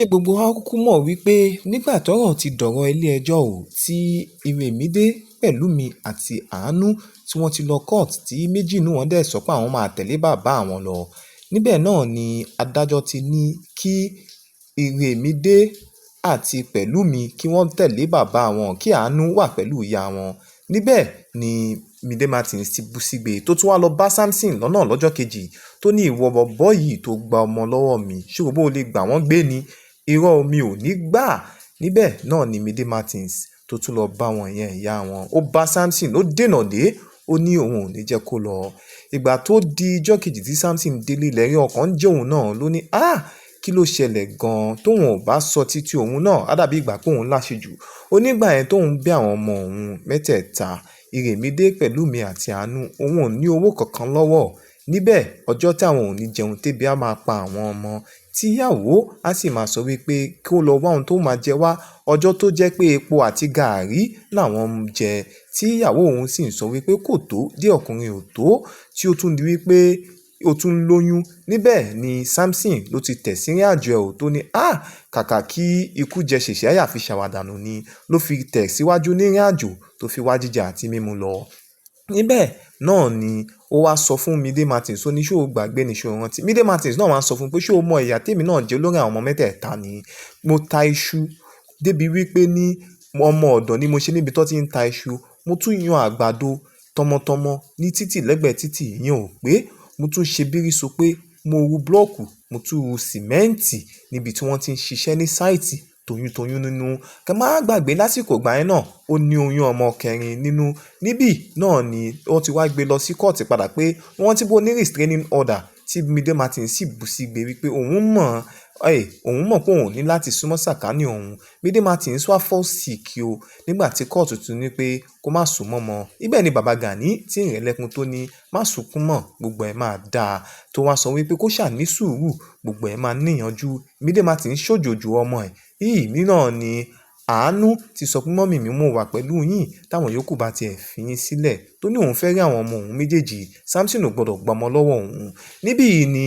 Ṣé gbogbo wa kúkú mọ̀ wípé nígbà tọ́rọ̀ ti dọ̀rọ̀ ilé-ẹjọ́ ò ti Iremide Pẹ̀lúmi àti Àánú tí wọ́n ti lọ court, tí méjì nínú wọn dẹ̀ sọ pé àwọn máa tẹ̀lé bàbá àwọn lọ. Níbẹ̀ náà ni adájọ́ ti ní kí Iremide àti Pẹ̀lúmi kí wọ́n tẹ̀lé bàbá wọn, kí Àánú wà pẹ̀lú ìyá wọn. Níbẹ̀ ni Mide Martins ti bú sígbe, tó tún wá lọ bá Samson lọ́nà lọ́jọ́ kejì, tó ní, "Ìwọ bọ̀bọ́ yìí tó gba ọmọ lọ́wọ́ mi, ṣé o bó lè gbà wọ́n gbé ni? Irọ́, mi ò ní gbà." Níbẹ̀ náà ni Mide Martins tó tún lọ bá wọn yẹn, ìyá wọn. Ó bá Samson, ó dènà dé, ó ní òun ò ní jẹ́ kó lọ. Ìgbà tó di ijọ́ kejì tí Samson délé, lẹ́rìí ọkàn ń jẹ́ òun náà ló ní, "Ah, kí ló ṣẹlẹ̀ gan-an?" Tóun ò bá sọ títí òun náà, á dàbí ìgbà pé òun láṣejù. Ó nígbà yẹn tóun bí àwọn ọmọ òun mẹ́tẹ̀ẹ̀ta, Iremide, Pẹ̀lúmi àti Àánú, òun ò ní owó kankan lọ́wọ́. Níbẹ̀ ọjọ́ tí àwọn ò ní jẹun, tébi á máa pa àwọn ọmọ, tíyàwó á sì máa sọ wípé kó lọ wá ohun tó máa jẹ wá. Ọjọ́ tó jẹ́ pé epo àti gàárì làwọn ń jẹ, tí ìyàwó òun sì ń sọ wípé kò tó, díẹ̀ ọkùnrin ò tó, tí ó tún di wípé ó tún lóyún. Níbẹ̀ ni Samson ló ti tẹ̀ sí ìrìn àjò ẹ̀ ò, tó ní, "Ah, kàkà kí ikú jẹ ṣèṣe àyà fi ṣàwàdànù ni," ló fi tẹ̀ síwájú ní ìrìn àjò tó fi wá jíjẹ àti mímu lọ. Níbẹ̀ náà ni ó wá sọ fún Mide Martins, ó ní, "Ṣé o gbàgbé ni? Ṣé o rántí?" Mide Martins náà wá sọ fún un pé, "Ṣé o mọ ìyà tèmi náà jẹ lórí àwọn ọmọ mẹ́tẹ̀ẹ̀ta ni? Mo ta iṣu débi wípé ní ọmọ ọ̀dọ̀ ni mo ṣe níbi tó ti ń ta iṣu. Mo tún yan àgbàdo tọmọtọmọ ní títì lẹ́gbẹ̀ẹ́ títì, ìyẹn ò pé. Mo tún ṣe bírísọ pé mo ru búlọ́ọ̀kù, mo tún ru sìmẹ́ǹtì níbi tí wọ́n ti ń ṣiṣẹ́ ní sáìtì, toyúntoyún nínú." Kẹ má gbàgbé, lásìkò ìgbà yẹn náà, ó ní oyún ọmọ kẹrin nínú. Níbí náà ni wọ́n ti wá gbé lọ sí kóòtù padà pé wọ́n ti bó ní restraining order, tí Mide Martins sì bú sígbe wípé òun mọ̀ pé òun ní láti súnmọ́ sàkání òun. Mide Martins wá fall sick o nígbà tí kóòtù tún ní pé kó má sún mọ́ mọ́. Ibẹ̀ ni bàbá Gani tí ń rẹ̀ lẹ́kún, tó ní má sunkún mọ́, gbogbo ẹ̀ máa dáa, tó wá sọ wípé kó ṣáà ní sùúrù, gbogbo ẹ̀ máa níyanjú. Mide Martins ṣòjòjò ọmọ ẹ̀ yìí náà ni Àánú ti sọ pé, "Mummy mi, mo wà pẹ̀lú yín táwọn yòókù bá tiẹ̀ fi yín sílẹ̀," tó ní òun fẹ́ rí àwọn ọmọ òun méjèèjì, Samson ò gbọ́dọ̀ gbọmọ lọ́wọ́ òun. Níbí yìí ni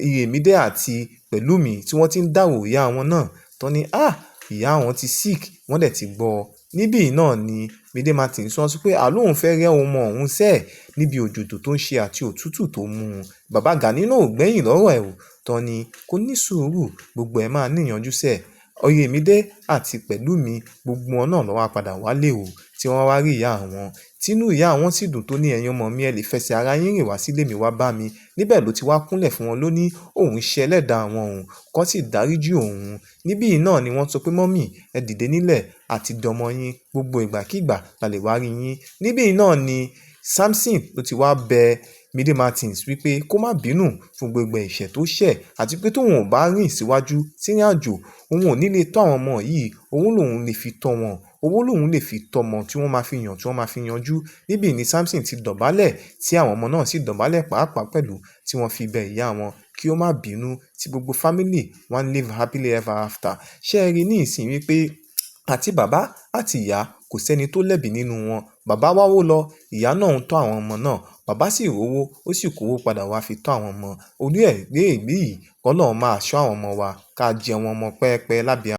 Iremide àti Pẹ̀lúmi tí wọ́n ti ń dàrò ìyá wọn náà, tó ní, "Ah, ìyá wọn ti sick," wọ́n dẹ̀ ti gbọ́. Níbí náà ni Mide Martins sọ pé àló òun fẹ́ rí ọmọ òun sẹ́ẹ̀ níbi òjòjò tó ń ṣe àti òtútù tó mú un. Bàbá Gani náà ò gbẹ́yìn lọ́rọ̀ ẹ̀ o, tó ní kó ní sùúrù, gbogbo ẹ̀ máa níyanjú sẹ́ẹ̀. Iremide àti Pẹ̀lúmi, gbogbo wọn náà ló wá padà wálé o, tí wọ́n wá rí ìyá wọn, tínú ìyá wọn sì dùn, tó ní, "Ẹ̀yin ọmọ mi, ẹ lè fẹsẹ̀ ara yín rìn wá sílé mi wá bá mi." Níbẹ̀ ló ti wá kúnlẹ̀ fún wọn, ló ní òun ṣe ẹlẹ́dàá àwọn, òun kọ́ sì dáríjì òun. Níbí náà ni wọ́n sọ pé, "Mummy, ẹ dìde nílẹ̀ àti dọmọ yín, gbogbo ìgbàkígbà la lè wá rí yín." Níbí náà ni Samson ló ti wá bẹ Mide Martins wípé kó má bínú fún gbogbo ẹ̀ṣẹ̀ tó ṣẹ̀, àti pé tóun ò bá rìn síwájú sírìn àjò, òun ò ní lè tọ́ àwọn ọmọ yìí. Owó lòun lè fi tọ́ wọn, owó lòun lè fi tọ́mọ tí wọ́n máa fi yàn, tí wọ́n máa fi yanjú. Níbí ni Samson ti dọ̀bálẹ̀, tí àwọn ọmọ náà sì dọ̀bálẹ̀ pàápàá pẹ̀lú, tí wọ́n fi bẹ ìyá wọn kí ó má bínú, tí gbogbo family wọn live happily ever after. Ṣé ẹ rí ní ìsìn wípé àti bàbá àti ìyá, kò sẹ́ni tó lẹ́bi nínú wọn? Bàbá wáwó lọ, ìyá náà ń tọ́ àwọn ọmọ náà. Bàbá sì rówó, ó sì kówó padà wá fi tọ́ àwọn ọmọ orí ẹ̀ gbé ìgbé yìí. Kọ́lọ́run máa ṣọ́ àwọn ọmọ wa, ká jẹun ọmọ pẹ́ẹ́pẹ́ lábẹ́.